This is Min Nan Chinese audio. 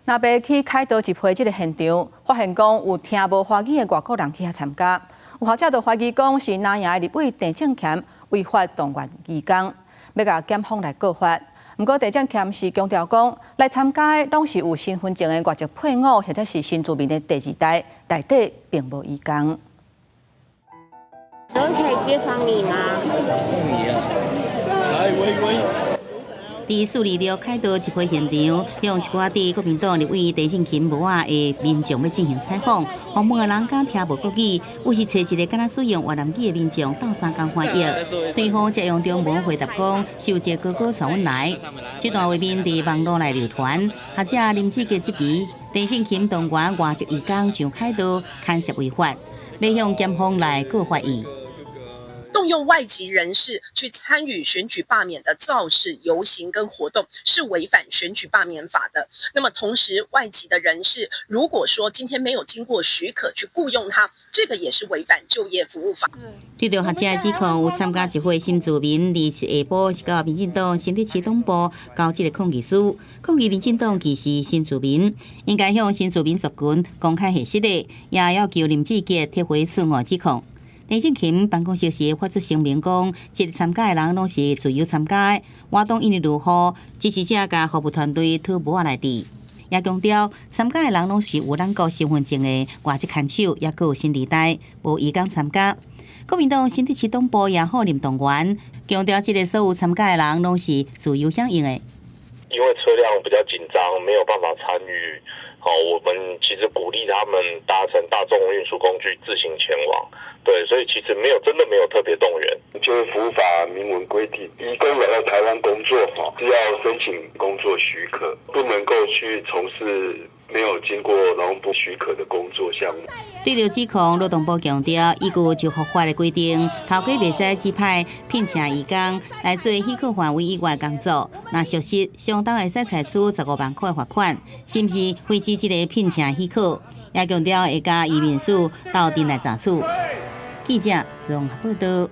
若白去凱道集會這个現場，發現講有聽無華語的外國人去遐參加，有學者就懷疑講是藍營的立委鄭正銓違法動員義工，欲共檢方來告發。毋過鄭正銓是強調講，來參加的攏是有身份證的外籍配偶或者是新住民的第二代，內底並無移工。請問可以街訪你嗎？來，喂喂。佇426凱道集會現場，向一寡佇國民黨立委鄭正琴帽仔的民眾欲進行採訪，訪問的人敢聽無國語，有時揣一个敢若使用越南語的民眾鬥相共翻譯，對方則用中文回答講，是有一个哥哥帶阮來。這段畫面佇網路內流傳，學者林志傑質疑鄭正琴動員外籍移工上凱道，牽涉違法，欲向檢方來告發伊。動用外籍人士去參與選舉罷免的造勢遊行跟活動，是違反選舉罷免法的。那麼同時，外籍的人士如果說今天沒有經過許可去僱傭他，這個也是違反就業服務法。對著學者指控，有參加集會新住民，二十下晡是到民進黨新竹市黨部交這个抗議書，抗議民進黨歧視新住民，應該向新住民族群公開核實的，也要求林志傑撤回錯誤指控。鄭正琴辦公室時發出聲明講，這个參加的人攏是自由參加，活動因為落雨，支持者佮服務團隊討帽仔來佇，也強調參加的人攏是有咱國身份證的外籍牽手，抑閣有新二代，無移工參加。國民黨新竹市黨部也否認動員，強調這个所有參加的人攏是自由響應的。因為車輛比較緊張，沒有辦法參與。好，我們其實鼓勵他們搭乘大眾運輸工具自行前往。對，所以其實沒有真的沒有特別動員。就業服務法明文規定，移工來到台灣工作，哈，是要申請工作許可，不能夠去從事沒有經過勞動部許可的工作項目。對著指控，勞動部強調，依據就業法的規定，頭家袂使指派聘請移工來做許可範圍以外工作，若屬實，相當會使採取15萬塊罰款，甚至廢止這个聘請許可。也強調會佮移民署鬥陣來查處。記者綜合報導。